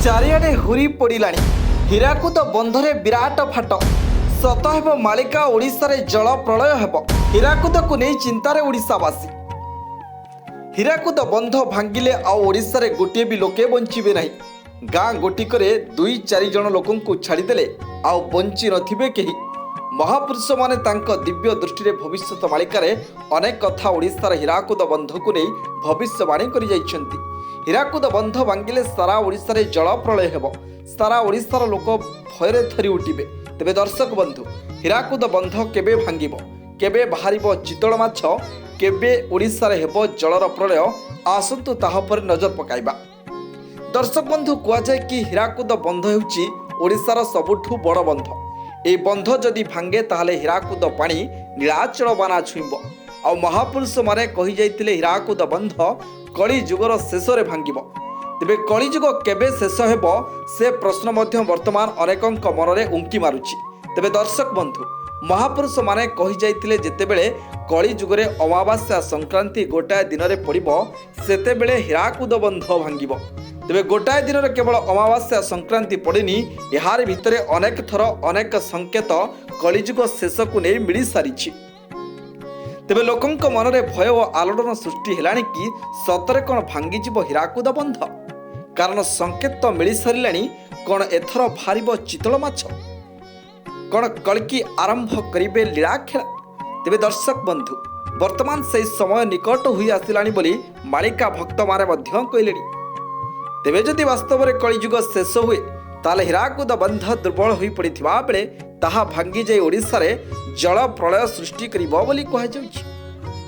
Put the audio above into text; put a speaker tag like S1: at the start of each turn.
S1: ଚାରିଆଡ଼େ ହୁରି ପଡ଼ିଲାଣି। ହୀରାକୁଦ ବନ୍ଧରେ ବିରାଟ ଫାଟ। ସତ ହେବ ମାଳିକା, ଓଡ଼ିଶାରେ ଜଳ ପ୍ରଳୟ ହେବ। ହୀରାକୁଦକୁ ନେଇ ଚିନ୍ତାରେ ଓଡ଼ିଶାବାସୀ। ହୀରାକୁଦ ବନ୍ଧ ଭାଙ୍ଗିଲେ ଆଉ ଓଡ଼ିଶାରେ ଗୋଟିଏ ବି ଲୋକେ ବଞ୍ଚିବେ ନାହିଁ। ଗାଁ ଗୋଟିକରେ ଦୁଇ ଚାରି ଜଣ ଲୋକଙ୍କୁ ଛାଡ଼ିଦେଲେ ଆଉ ବଞ୍ଚି ନଥିବେ କେହି। ମହାପୁରୁଷମାନେ ତାଙ୍କ ଦିବ୍ୟ ଦୃଷ୍ଟିରେ ଭବିଷ୍ୟତ ମାଳିକାରେ ଅନେକ କଥା ଓଡ଼ିଶାର ହୀରାକୁଦ ବନ୍ଧକୁ ନେଇ ଭବିଷ୍ୟବାଣୀ କରିଯାଇଛନ୍ତି। ହୀରାକୁଦ ବନ୍ଧ ଭାଙ୍ଗିଲେ ସାରା ଓଡ଼ିଶାରେ ଜଳ ପ୍ରଳୟ ହେବ, ସାରା ଓଡ଼ିଶାର ଲୋକ ଭୟରେ ଥରି ଉଠିବେ। ତେବେ ଦର୍ଶକ ବନ୍ଧୁ, ହୀରାକୁଦ ବନ୍ଧ କେବେ ଭାଙ୍ଗିବ, କେବେ ବାହାରିବ ଚିତଳ ମାଛ, କେବେ ଓଡ଼ିଶାରେ ହେବ ଜଳର ପ୍ରଳୟ, ଆସନ୍ତୁ ତାହା ଉପରେ ନଜର ପକାଇବା। ଦର୍ଶକ ବନ୍ଧୁ, କୁହାଯାଏ କି ହୀରାକୁଦ ବନ୍ଧ ହେଉଛି ଓଡ଼ିଶାର ସବୁଠୁ ବଡ଼ ବନ୍ଧ। ଏହି ବନ୍ଧ ଯଦି ଭାଙ୍ଗେ, ତାହେଲେ ହୀରାକୁଦ ପାଣି ନୀଳାଚଳ ବାନା ଛୁଇଁବ। ଆଉ ମହାପୁରୁଷମାନେ କହିଯାଇଥିଲେ, ହୀରାକୁଦ ବନ୍ଧ କଳି ଯୁଗର ଶେଷରେ ଭାଙ୍ଗିବ। ତେବେ କଳିଯୁଗ କେବେ ଶେଷ ହେବ, ସେ ପ୍ରଶ୍ନ ମଧ୍ୟ ବର୍ତ୍ତମାନ ଅନେକଙ୍କ ମନରେ ଉଙ୍କି ମାରୁଛି। ତେବେ ଦର୍ଶକ ବନ୍ଧୁ, ମହାପୁରୁଷମାନେ କହିଯାଇଥିଲେ, ଯେତେବେଳେ କଳିଯୁଗରେ ଅମାବାସ୍ୟା ସଂକ୍ରାନ୍ତି ଗୋଟାଏ ଦିନରେ ପଡ଼ିବ, ସେତେବେଳେ ହୀରାକୁଦ ବନ୍ଧ ଭାଙ୍ଗିବ। ତେବେ ଗୋଟାଏ ଦିନରେ କେବଳ ଅମାବାସ୍ୟା ସଂକ୍ରାନ୍ତି ପଡ଼ିନି, ଏହାରି ଭିତରେ ଅନେକ ଥର ଅନେକ ସଂକେତ କଳିଯୁଗ ଶେଷକୁ ନେଇ ମିଳିସାରିଛି। ତେବେ ଲୋକଙ୍କ ମନରେ ଭୟ ଓ ଆଲୋଡ଼ନ ସୃଷ୍ଟି ହେଲାଣି କି ସତରେ କ'ଣ ଭାଙ୍ଗିଯିବ ହୀରାକୁଦ ବନ୍ଧ? କାରଣ ସଂକେତ ତ ମିଳିସାରିଲାଣି। କ'ଣ ଏଥର ବାହାରିବ ଚିତଳ ମାଛ? କ'ଣ କଳ୍କି ଆରମ୍ଭ କରିବେ ଲୀଳାଖେଳା? ତେବେ ଦର୍ଶକ ବନ୍ଧୁ, ବର୍ତ୍ତମାନ ସେହି ସମୟ ନିକଟ ହୋଇ ଆସିଲାଣି ବୋଲି ମାଳିକା ଭକ୍ତମାନେ ମଧ୍ୟ କହିଲେଣି। ତେବେ ଯଦି ବାସ୍ତବରେ କଳିଯୁଗ ଶେଷ ହୁଏ, ତାହେଲେ ହୀରାକୁଦ ବନ୍ଧ ଦୁର୍ବଳ ହୋଇପଡ଼ିଥିବା ବେଳେ ତାହା ଭାଙ୍ଗିଯାଇ ଓଡ଼ିଶାରେ ଜଳ ପ୍ରଳୟ ସୃଷ୍ଟି କରିବ ବୋଲି କୁହାଯାଉଛି।